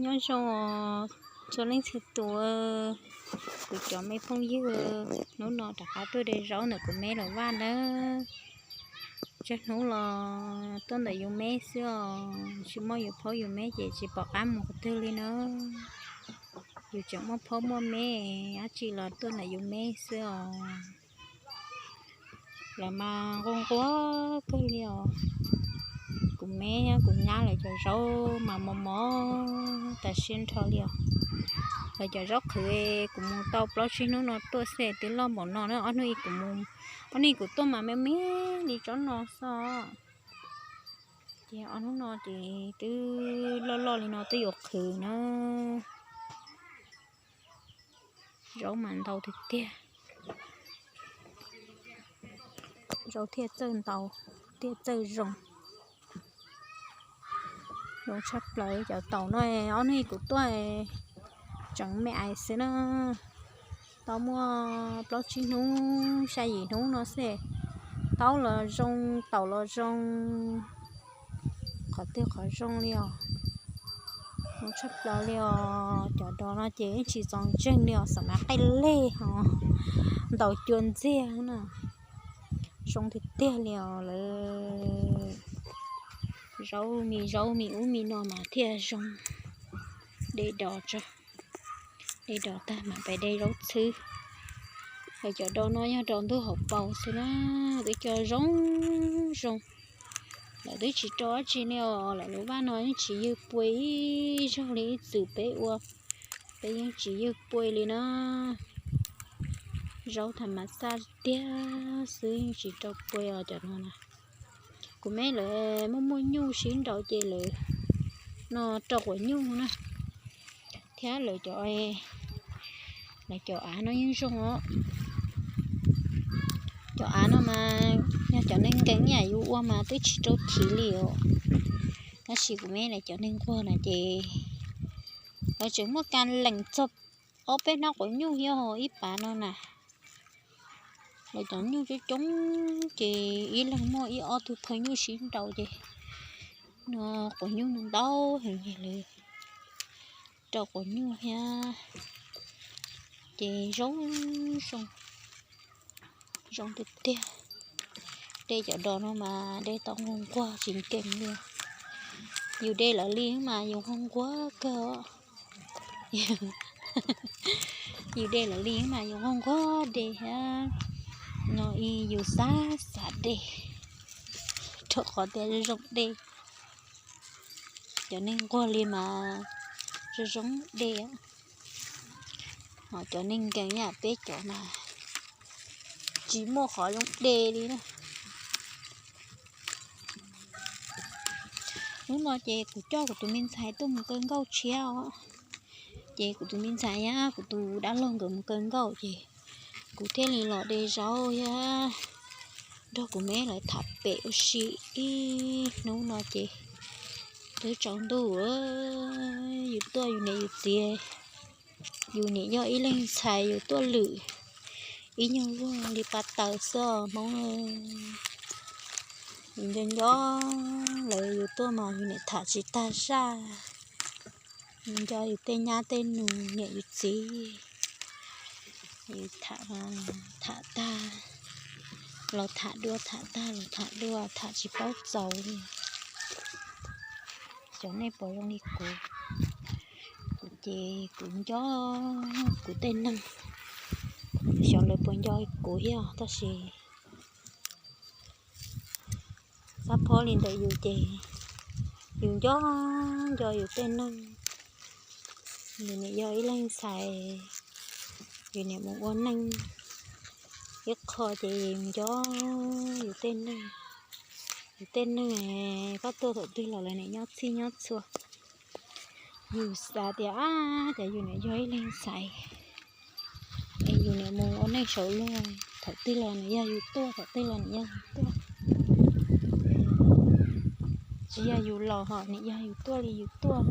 Nyob zoo os txhua leej txhua tus, kuv cov me phooj ywg, hnub no rov qab tuaj de zaub ntawm kuv me lawv vaj nawb. Tsawg hnub los tuaj ntawm yus me xwb os, tsis muaj yus phaub yus me ces tsis pom qab mus qhov twg li na. Yus tseem muaj phaub muaj me dab tsi los tuaj ntawm yus me xwb os. Lawv mas nquag nquag kawg li os. Kuv me kuv nyab lawv cov zaub mas mos mos tas siab nrho li os. Lawv cov zaub qhwv kuv mus tau plaub tsib hnub no tuaj xwb twb loj npaum no na. Ob hnub ib kuv mus, ob hnub ib kuv tuaj mas me me li tsob no xwb. Ces ob hnub no ces twb loj loj li no twb yuav qhwv na. Zaub mas ntau tiag tiag. Zaub thiaj txawj ntau, thiaj txawj zoo. Zoo tshaj plaws cov taum no, ob hnub kuv tuaj tseem me ais xwb na. Tau muaj plaub tsib hnub xya yim hnub no xwb. Taub los zoo, taum los zoo, qhov twg qhov zoo li os. Zoo tshaj plaws li os. Cov dos no ces yeej tsis txaus ntseeg li os, xam nav qaij leg ho ntaus cua ntxiag na. Zoo tiag tiag li os lawv. Zaub me zaub me ub me no mas thiaj zoo. De dos tso, de dos tag mas pais de zaub txhwb. Lawv cov dos no yog dos ntuj hauv paus xwb na, twb cov zoo zoo. Lawv twb tsis rau dab tsi li os, lawv lub vaj no yeej tsis ywg pua ib zaug li ib txwm peb ua, peb yeej tsis ywg pua li na. Zaub tham mas xaj tiag xwb yeej tsis rau pua os cov no na. Kuv me lawv muaj muaj nyuj sib nraud ces lawv no rau quav nyuj na. Thiab lawv cov, lawv cov av no yeej zoo os. Cov av no mas yog cov neeg nkees yam yus ua mas twb tsis rau chiv li os. Tab sis kuv me lawv cov neeg nquag na ces lawv tseem muaj kas lees txog ob peb hnab quav nyuj yog ib pas no na. Lawv cov nyuj coob coob ces ib leeg muaj ib ob tug phawj nyuj sib nraud ces no quav nyuj no ntau heev ces lawv rau quav nyuj thiab. Ces zoo zoo, zoo tiag tiag. De cov dos no mas de tau nquag nquag tsis nkees li. Yus de lawv li mas yus nquag nquag kawg os. Yus de lawv li mas yus nquag nquag de thiab. No ib yus xav xav de rau qhov tias zoo de. Cov neeg nquag li mas zoo zoo de, ho cov neeg nkees yam peb cov mas tsis muaj qhov zoo de li na. Hnub no ces kuv coj kuv tus me ntxhais tuaj mus kaw nkauj tshiab os. Ces kuv tus me ntxhais thiab kuv tus dab laug nkawd mus kaw nkauj ces kuv thiaj li los de zaub thiab nrog kuv me lawv tham pem ua si ib hnub no ces twb tsaus ntuj. Yus tuaj yus niam yus txiv, yus niam yog ib leeg ntxhais yus tuaj lwm ib nyuag luag li pa taws xwb os Hmoob. Yus nco nco lawv yus tuaj mas yus niam tham tsis tag zaj. Yus nco yus tej nyab tej nus niam yus txiv, yus tham, tham tag los tham dua, tham tag los tham dua, tham tsis paub txaus li. Xyov nej puas zoo li kuv, kuv ces kuv nco kuv tej neeg, xyov lawv puas nco kuv thiab tab sis xab phob li ntawm yus ces yus nco nco yus tej neeg. Yus niam yog ib leeg ntxhais, yus niam mus ua neej ib qho ces yus nco yus tej neeg. Yus tej neeg koj tuaj thaum twg los lawv niam nyob txhij nyob txhua. Yus xav tias ab, cas yus niam yog ib leeg ntxhais es yus niam mus ua neej saum luag, thaum twg los niam yog yus tuaj, thaum twg los niam yog yus tuaj. Tsis yog yus los ho niam yog yus tuaj li yus tuaj,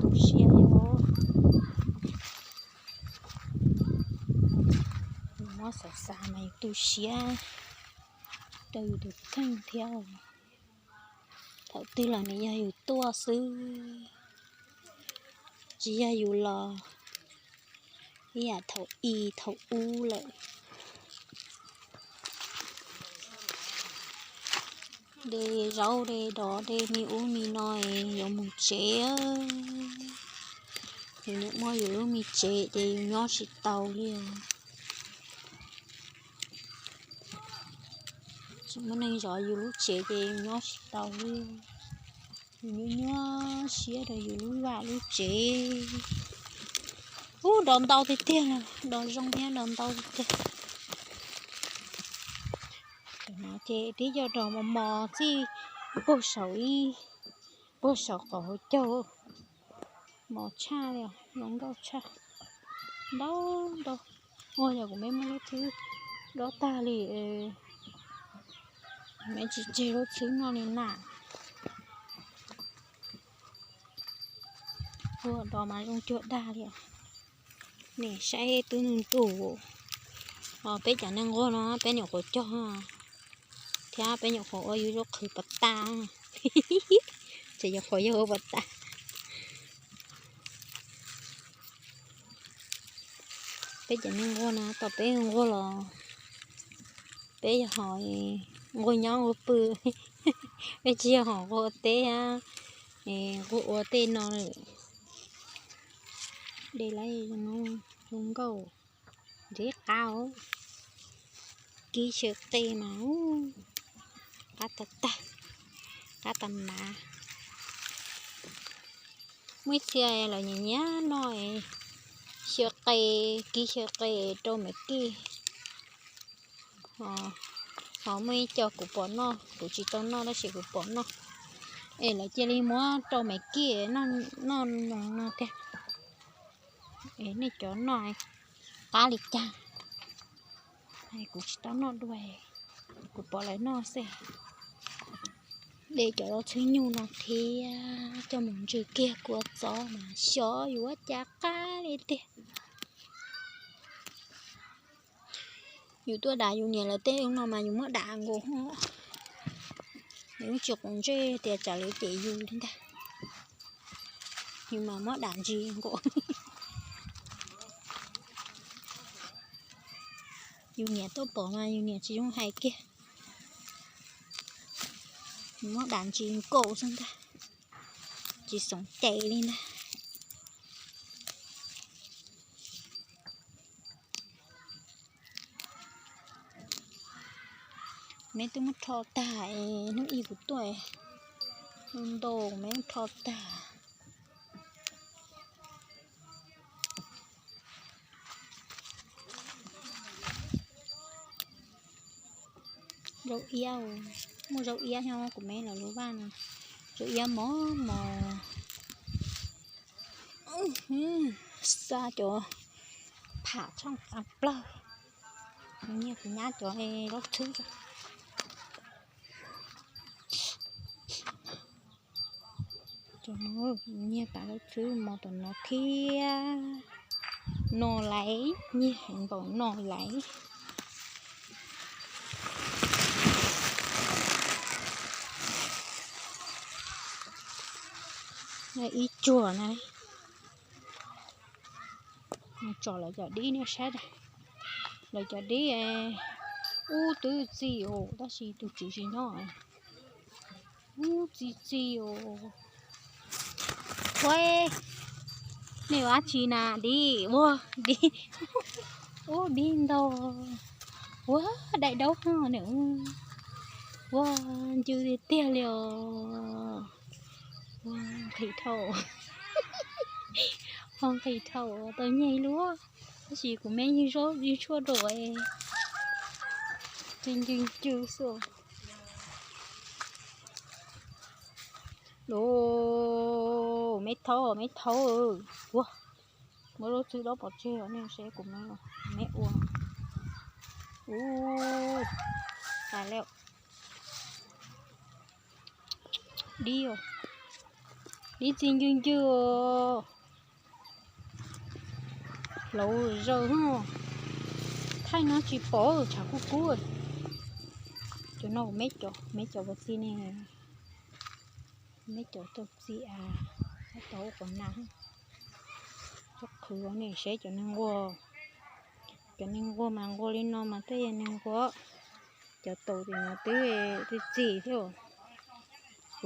tu siab os. Yus muab xav xav mas yus tu siab rau yus tus kheej thiab. Thaum twg los niam yog yus tuaj xwb. Tsis yog yus los ib yam thaum i thaum ub lawm. De zaub de dov de me ub me no es yuav mus tsev. Yus niam muaj yus lub me tsev ces yus nyob tsis tau li os. Tsis muaj neeg zov yus lub tsev ces yus nyob tsis tau li. Yus nyuaj nyuaj siab rau yus lub vaj lub tsev. Ub, dov ntau tiag tiag los, dov zoo thiab dov ntau tiag tiag. Cov no ces tib co dov mos mos txij puag saum ib, puag saum qaum hauv caug. Mos tshaj li os, zoo nkauj tshaj. Ntau ntau. Ua yog kuv me muab lub txhwb dob tag li, me tsis tseg lub txhwb noj li na. Ua dov mas zoo cuag dag li os. Nej saib twb ntuj ntuj. Peb cov neeg nquag no peb nyuam qhuav cog thiab peb nyuam qhuav ua yus zaub qhwv pas tas. Ces yog qhuav yog ua pas tas. Peb cov neeg nquag na, tom peb nquag los peb yog ho nquag nyob nquag pw, peb tsis yog ho nquag ua teb, nquag ua tej no lawm. De lawm zoo nkauj, ntxim qab. Kib xyaw qe mas qab tag tag, qab tas mas. Muaj ib txhia lawv nyiam nyiam noj xyaw qe, kib xyaw qe rau Maiv Kij. Ho muaj ib co kuv pom noj, kuv tsis tau noj tab sis kuv pom noj. Es lawv cia li muab rau Maiv Kij noj, noj no tiag. Es nej cov noj qab li cas, kuv tsis tau noj dua, kuv pom lawv noj xwb. De cov los txhwb nyuj no thiab coj mus ntsws kiag kua txob mas xyov yuav cas qab li tiag. Yus tuaj dam yus niam lawv tej no mas yus muab dam nkaus. Yus tsis quav ntsej tias tsam lawv cem yus li ntag. Yus mas muab dam ntsis nkaus. Yus niam tuaj pom mas yus niam tsis zoo hais kiag. Yus muab dam ntsis nkaus xwb ntag, tsis xoom cai li ntag. Meb twb muab rho tag es hnub ib kuv tuaj, ntau meb muab rho tag. Zaub iab, muaj zaub iab nyob kuv meb lawv lub vaj no, zaub iab mos mos. Xa cov pham tshaj qas plawg, nyiag kuv nyab cov zaub txhwb. Cov no nyiag tas zaub txhwb mos tom no thiab. No laiv, nyiag heev npaum no laiv. Ib tsuag na. Tsom lawv cov dib nej saib, lawv cov dib ub twb txi os tab sis tus tswv tsis nyob. Ub txi txi os. Ua, nej ua dab tsi na dib? Ua dib, ua dib ntau. Ua daim daub no nws, ua ncw tiag tiag li os. Ua nqhis dhau, ua nqhis dhau tau nyiag ib lub, tab sis kuv meb ywg zaub ywg tshuaj rau, tsis ncw ncw xwb. Los, meb thaub, meb thaub. Ua, muab lub txwb dob pov tseg os, nej seb kuv meb, meb ua. Ua, tas lawm. Dib, dib txi ncw ncw os. Laus zaws, thaij no tsis pom, tshav kub kub. Cov no kuv meb cov, meb cov puas txi ne? Meb cov tau txi a, tau ua qhov na. Txhob qhwv ne, seb cov neeg nquag, cov neeg nquag mas nquag li no mas tej yog neeg nquag. Cov taum tim no twb txi txi thiab.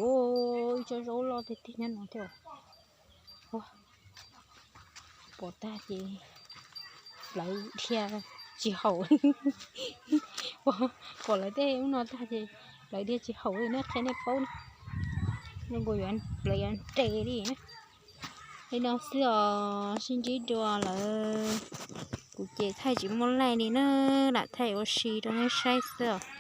Ua, ib tsob zaub loj tiag tiag nyob no thiab. Pom tag ces plawv dhia tsis haum. Pom lawv tej ub no tag ces plawv dhia tsis haum li na, qhia nej paub na. Zoo nkaus yuav plawv yuav nres li na. Li no xwb os, sib ntsib dua lawm. Kuv ces thaij tsis muaj laij li na, lam thaij ua si rau nej saib xwb os.